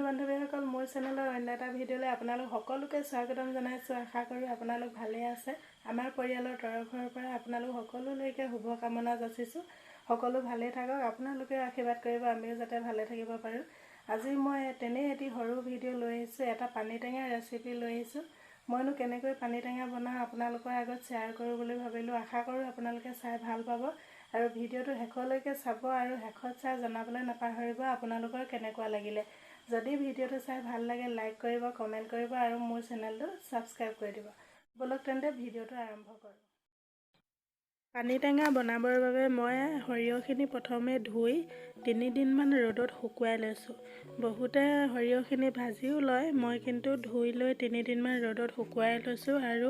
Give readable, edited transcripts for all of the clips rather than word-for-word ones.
বান্ধৱীসকল, মোৰ চেনেলৰ অন্য এটা ভিডিঅ'লৈ আপোনালোক সকলোকে স্বাগতম জনাইছোঁ। আশা কৰোঁ আপোনালোক ভালেই আছে। আমাৰ পৰিয়ালৰ তৰফৰ পৰা আপোনালোক সকলোলৈকে শুভকামনা যাচিছোঁ। সকলো ভালেই থাকক, আপোনালোকেও আশীৰ্বাদ কৰিব, আমিও যাতে ভালে থাকিব পাৰোঁ। আজি মই তেনেই এটি সৰু ভিডিঅ' লৈ আহিছোঁ, এটা পানী টেঙা ৰেচিপি লৈ আহিছোঁ। মইনো কেনেকৈ পানী টেঙা বনাওঁ আপোনালোকৰ আগত শ্বেয়াৰ কৰোঁ বুলি ভাবিলোঁ। আশা কৰোঁ আপোনালোকে চাই ভাল পাব আৰু ভিডিঅ'টো শেষলৈকে চাব আৰু শেষত চাই জনাবলৈ নাপাহৰিব আপোনালোকৰ কেনেকুৱা লাগিলে। যদি ভিডিঅ'টো চাই ভাল লাগে লাইক কৰিব, কমেণ্ট কৰিব আৰু মোৰ চেনেলটো ছাবস্ক্ৰাইব কৰি দিব। ব'লক তেন্তে ভিডিঅ'টো আৰম্ভ কৰোঁ। পানী টেঙা বনাবৰ বাবে মই সৰিয়হখিনি প্ৰথমে ধুই তিনিদিনমান ৰ'দত শুকুৱাই লৈছোঁ। বহুতে সৰিয়হখিনি ভাজিও লয়, মই কিন্তু ধুই লৈ তিনিদিনমান ৰ'দত শুকুৱাই লৈছোঁ। আৰু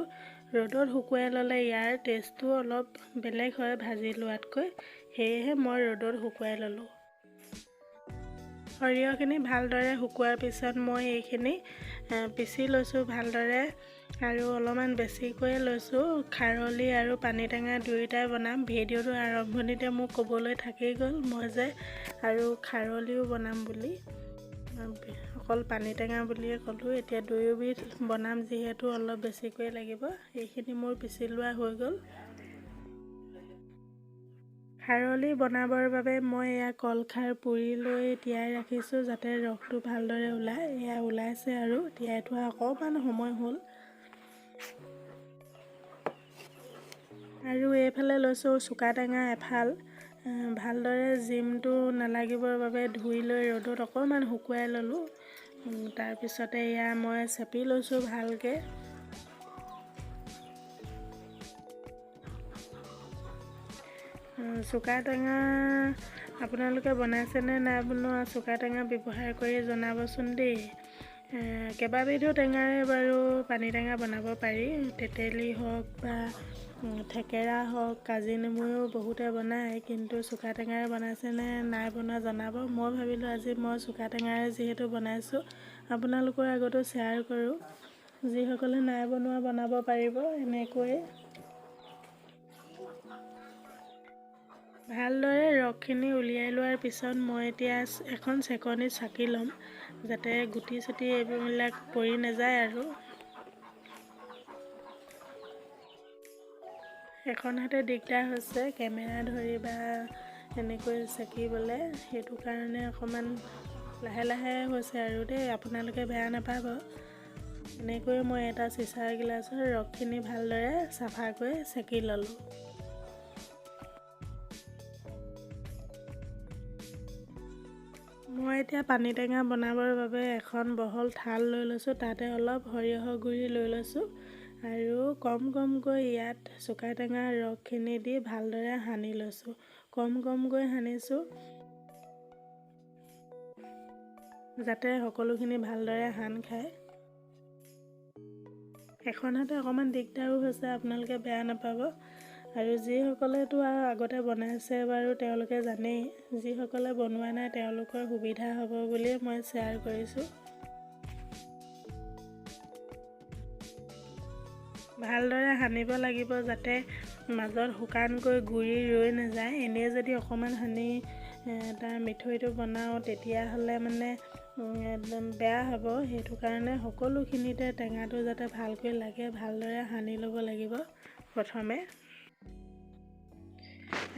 ৰ'দত শুকুৱাই ল'লে ইয়াৰ টেষ্টটো অলপ বেলেগ হয় ভাজি লোৱাতকৈ, সেয়েহে মই ৰ'দত শুকুৱাই ল'লোঁ। সৰিয়হখিনি ভালদৰে শুকোৱাৰ পিছত মই এইখিনি পিচি লৈছোঁ ভালদৰে আৰু অলপমান বেছিকৈয়ে লৈছোঁ। খাৰলি আৰু পানী টেঙা দুয়োটাই বনাম। ভিডিঅ'টো আৰম্ভণিতে মোক ক'বলৈ থাকি গ'ল মই যে আৰু খাৰলিও বনাম বুলি, অকল পানী টেঙা বুলিয়ে ক'লোঁ। এতিয়া দুয়োবিধ বনাম যিহেতু অলপ বেছিকৈয়ে লাগিব। এইখিনি মোৰ পিচি লোৱা হৈ গ'ল। খাৰলি বনাবৰ বাবে মই এয়া কলখাৰ পুৰি লৈ তিয়াই ৰাখিছোঁ যাতে ৰসটো ভালদৰে ওলায়। এয়া ওলাইছে আৰু তিয়াই থোৱা অকণমান সময় হ'ল। আৰু এইফালে লৈছোঁ চুকা টেঙা এফাল, ভালদৰে জিমটো নালাগিবৰ বাবে ধুই লৈ ৰ'দত অকণমান শুকুৱাই ল'লোঁ। তাৰপিছতে এয়া মই চেপি লৈছোঁ ভালকৈ। চুকা টেঙা আপোনালোকে বনাইছেনে নাই বনোৱা চুকা টেঙা ব্যৱহাৰ কৰি জনাবচোন দেই। কেইবাবিধো টেঙাৰে বাৰু পানী টেঙা বনাব পাৰি, তেতেলী হওক বা থেকেৰা হওক, কাজি নেমুও বহুতে বনায়, কিন্তু চুকা টেঙাৰে বনাইছেনে নাই বনোৱা জনাব। মই ভাবিলোঁ আজি মই চুকা টেঙাৰে যিহেতু বনাইছোঁ আপোনালোকৰ আগতো শ্বেয়াৰ কৰোঁ, যিসকলে নাই বনোৱা বনাব পাৰিব। এনেকৈ ভালদৰে ৰসখিনি উলিয়াই লোৱাৰ পিছত মই এতিয়া এখন চেকনিত চাকি ল'ম যাতে গুটি চুটি এইবিলাক পৰি নাযায়। আৰু এখন হাতে দিগদাৰ হৈছে কেমেৰা ধৰি বা এনেকৈ চেকিবলৈ, সেইটো কাৰণে অকণমান লাহে লাহে হৈছে আৰু দেই, আপোনালোকে বেয়া নাপাব। এনেকৈ মই এটা চিচাৰ গিলাচৰ ৰসখিনি ভালদৰে চাফাকৈ চেকি ল'লোঁ। মই এতিয়া পানী টেঙা বনাবৰ বাবে এখন বহল থাল লৈ লৈছোঁ, তাতে অলপ সৰিয়হৰ গুড়ি লৈ লৈছোঁ আৰু কম কমকৈ ইয়াত চুকা টেঙাৰ ৰসখিনি দি ভালদৰে সানি লৈছোঁ। কম কমকৈ সানিছোঁ যাতে সকলোখিনি ভালদৰে সান খায়। এখন হাতে অকণমান দিগদাৰো হৈছে, আপোনালোকে বেয়া নাপাব। আৰু যিসকলেতো আৰু আগতে বনাইছে বাৰু তেওঁলোকে জানেই, যিসকলে বনোৱা নাই তেওঁলোকৰ সুবিধা হ'ব বুলিয়ে মই শ্বেয়াৰ কৰিছোঁ। ভালদৰে সানিব লাগিব যাতে মাজত শুকানকৈ গুড়ি ৰৈ নাযায়। এনেই যদি অকণমান সানি তাৰ মিঠৈটো বনাওঁ তেতিয়াহ'লে মানে বেয়া হ'ব। সেইটো কাৰণে সকলোখিনিতে টেঙাটো যাতে ভালকৈ লাগে ভালদৰে সানি ল'ব লাগিব প্ৰথমে।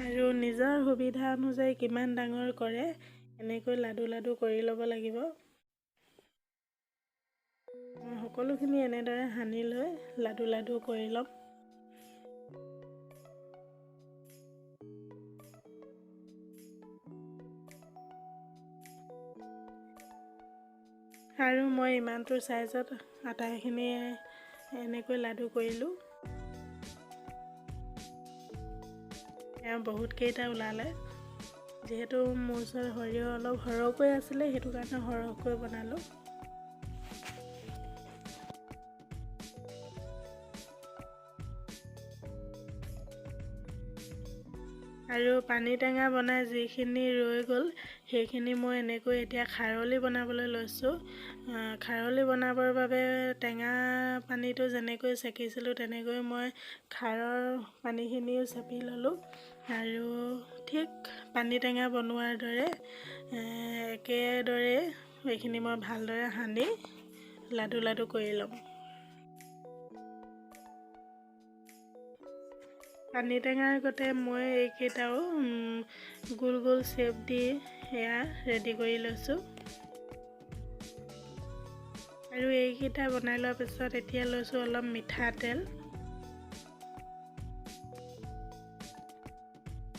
আৰু নিজৰ সুবিধা অনুযায়ী কিমান ডাঙৰ কৰে এনেকৈ লাডু লাডু কৰি ল'ব লাগিব। সকলোখিনি এনেদৰে সানি লৈ লাডু লাডু কৰি ল'ম। আৰু মই ইমানটো চাইজত আটাইখিনি এনেকৈ লাডু কৰিলোঁ। বহুতকেইটা ওলালে, যিহেতু মোৰ ওচৰত সৰিয়হ অলপ সৰহকৈ আছিলে সেইটো কাৰণে সৰহকৈ বনালোঁ। আৰু পানী টেঙা বনাই যিখিনি ৰৈ গ'ল সেইখিনি মই এনেকৈ এতিয়া খাৰলি বনাবলৈ লৈছোঁ। খাৰলি বনাবৰ বাবে টেঙা পানীটো যেনেকৈ চেকিছিলোঁ তেনেকৈ মই খাৰৰ পানীখিনিও চেপি ল'লোঁ আৰু ঠিক পানী টেঙা বনোৱাৰ দৰে একেদৰে এইখিনি মই ভালদৰে সানি লাডু লাডু কৰি ল'ম। পানী টেঙাৰ গতে মই এইকেইটাও গোল গোল শ্বেপ দি এয়া ৰেডি কৰি লৈছোঁ। আৰু এইকেইটা বনাই লোৱাৰ পিছত এতিয়া লৈছোঁ অলপ মিঠাতেল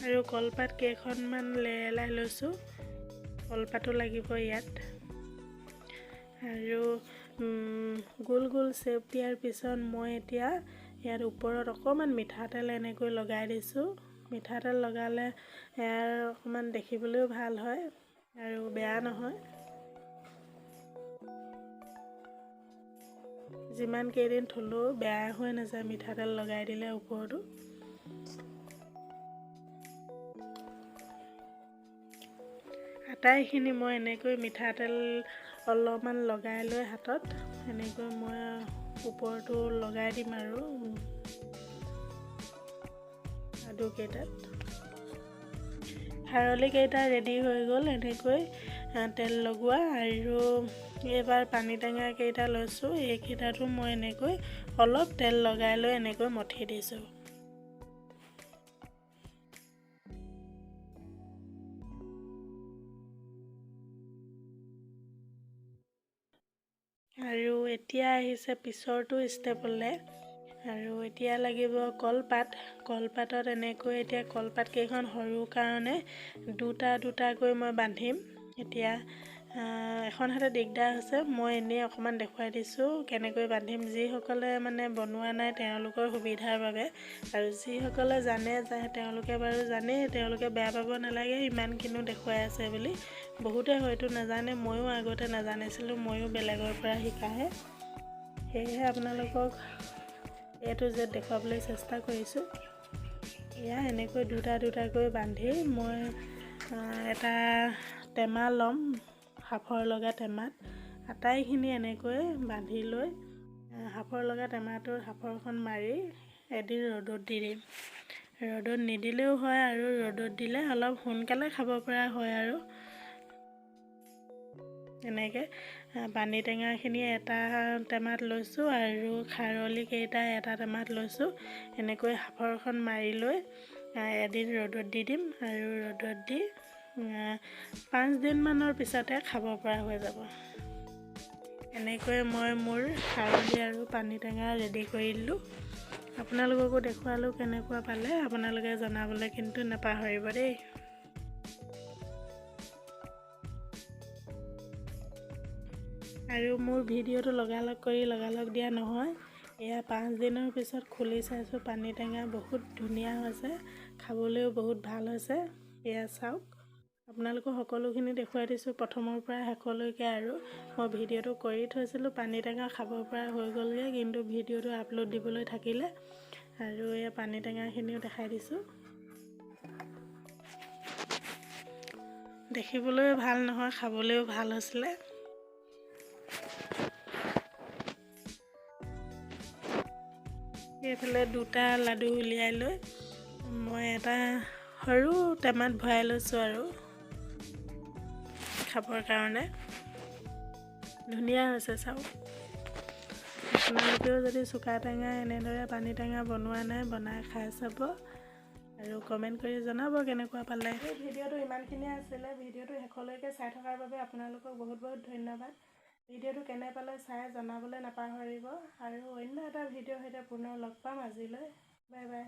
আৰু কলপাত কেইখনমান লেৰেলাই লৈছোঁ। কলপাতো লাগিব ইয়াত। আৰু গোল গোল শ্বেপ দিয়াৰ পিছত মই এতিয়া ইয়াত ওপৰত অকণমান মিঠাতেল এনেকৈ লগাই দিছোঁ। মিঠাতেল লগালে ইয়াৰ অকণমান দেখিবলৈও ভাল হয় আৰু বেয়া নহয়। যিমান কেইদিন থ'লেও বেয়া হৈ নাযায় মিঠাতেল লগাই দিলে ওপৰতো। আটাইখিনি মই এনেকৈ মিঠাতেল অলপমান লগাই লৈ হাতত এনেকৈ মই ওপৰটো লগাই দিম আৰু লাডুকেইটাত। খাৰলিকেইটা ৰেডি হৈ গ'ল এনেকৈ তেল লগোৱা। আৰু এইবাৰ পানী টেঙাকেইটা লৈছোঁ, এইকেইটাতো মই এনেকৈ অলপ তেল লগাই লৈ এনেকৈ মঠি দিছোঁ। আৰু এতিয়া আহিছে পিছৰটো ষ্টেপলৈ। আৰু এতিয়া লাগিব কলপাত। কলপাতত এনেকৈ এতিয়া কলপাত কেইখন সৰু কাৰণে দুটা দুটাকৈ মই বান্ধিম। এতিয়া এখন হাতে দিগদাৰ হৈছে, মই এনেই অকণমান দেখুৱাই দিছোঁ কেনেকৈ বান্ধিম। যিসকলে মানে বনোৱা নাই তেওঁলোকৰ সুবিধাৰ বাবে, আৰু যিসকলে জানে তেওঁলোকে বাৰু জানেই, তেওঁলোকে বেয়া পাব নালাগে ইমান কিনো দেখুৱাই আছে বুলি। বহুতে হয়তো নাজানে, ময়ো আগতে নাজানিছিলোঁ, ময়ো বেলেগৰ পৰা শিকাহে। সেয়েহে আপোনালোকক এইটো যে দেখুৱাবলৈ চেষ্টা কৰিছোঁ। এয়া এনেকৈ দুটা দুটাকৈ বান্ধি মই এটা টেমা ল'ম, সাঁফৰ লগা টেমাত আটাইখিনি এনেকৈ বান্ধি লৈ সাঁফৰ লগা টেমাটোৰ সাঁফৰখন মাৰি এদিন ৰ'দত দি দিম। ৰ'দত নিদিলেও হয় আৰু ৰ'দত দিলে অলপ সোনকালে খাব পৰা হয়। আৰু এনেকৈ পানী টেঙাখিনি এটা টেমাত লৈছোঁ আৰু খাৰলি কেইটা এটা টেমাত লৈছোঁ। এনেকৈ সাঁফৰখন মাৰি লৈ এদিন ৰ'দত দি দিম আৰু ৰ'দত দি 5 দিনমানৰ পিছতে খাব পৰা হৈ যাব। এনেকৈ মই মোৰ খাৰলি আৰু পানী টেঙা ৰেডি কৰি দিলোঁ। আপোনালোককো দেখুৱালোঁ, কেনেকুৱা পালে আপোনালোকে জনাবলৈ কিন্তু নাপাহৰিব দেই। আৰু মোৰ ভিডিঅ'টো লগালগ কৰি লগালগ দিয়া নহয়, এয়া 5 দিনৰ পিছত খুলি চাইছোঁ। পানী টেঙা বহুত ধুনীয়া হৈছে, খাবলৈও বহুত ভাল হৈছে। এয়া চাওক, আপোনালোকক সকলোখিনি দেখুৱাই দিছোঁ প্ৰথমৰ পৰা শেষলৈকে। আৰু মই ভিডিঅ'টো কৰি থৈছিলোঁ, পানী টেঙা খাব পৰা হৈ গ'লগৈ, কিন্তু ভিডিঅ'টো আপলোড দিবলৈ থাকিলে। আৰু এয়া পানী টেঙাখিনিও দেখাই দিছোঁ। দেখিবলৈও ভাল নহয়, খাবলৈও ভাল হৈছিলে। এইফালে দুটা লাডু উলিয়াই লৈ মই এটা সৰু টেমাত ভৰাই লৈছোঁ আৰু খাবৰ কাৰণে। ধুনীয়া হৈছে চাওক। আপোনালোকেও যদি চুকা টেঙা এনেদৰে পানী টেঙা বনোৱা নাই, বনাই খাই চাব আৰু কমেণ্ট কৰি জনাব কেনেকুৱা পালে। এই ভিডিঅ'টো ইমানখিনিয়ে আছিলে। ভিডিঅ'টো শেষলৈকে চাই থকাৰ বাবে আপোনালোকক বহুত বহুত ধন্যবাদ। ভিডিঅ'টো কেনে পালে চাই জনাবলৈ নাপাহৰিব। আৰু অন্য এটা ভিডিঅ'ৰ সৈতে পুনৰ লগ পাম। আজিলৈ বাই বাই।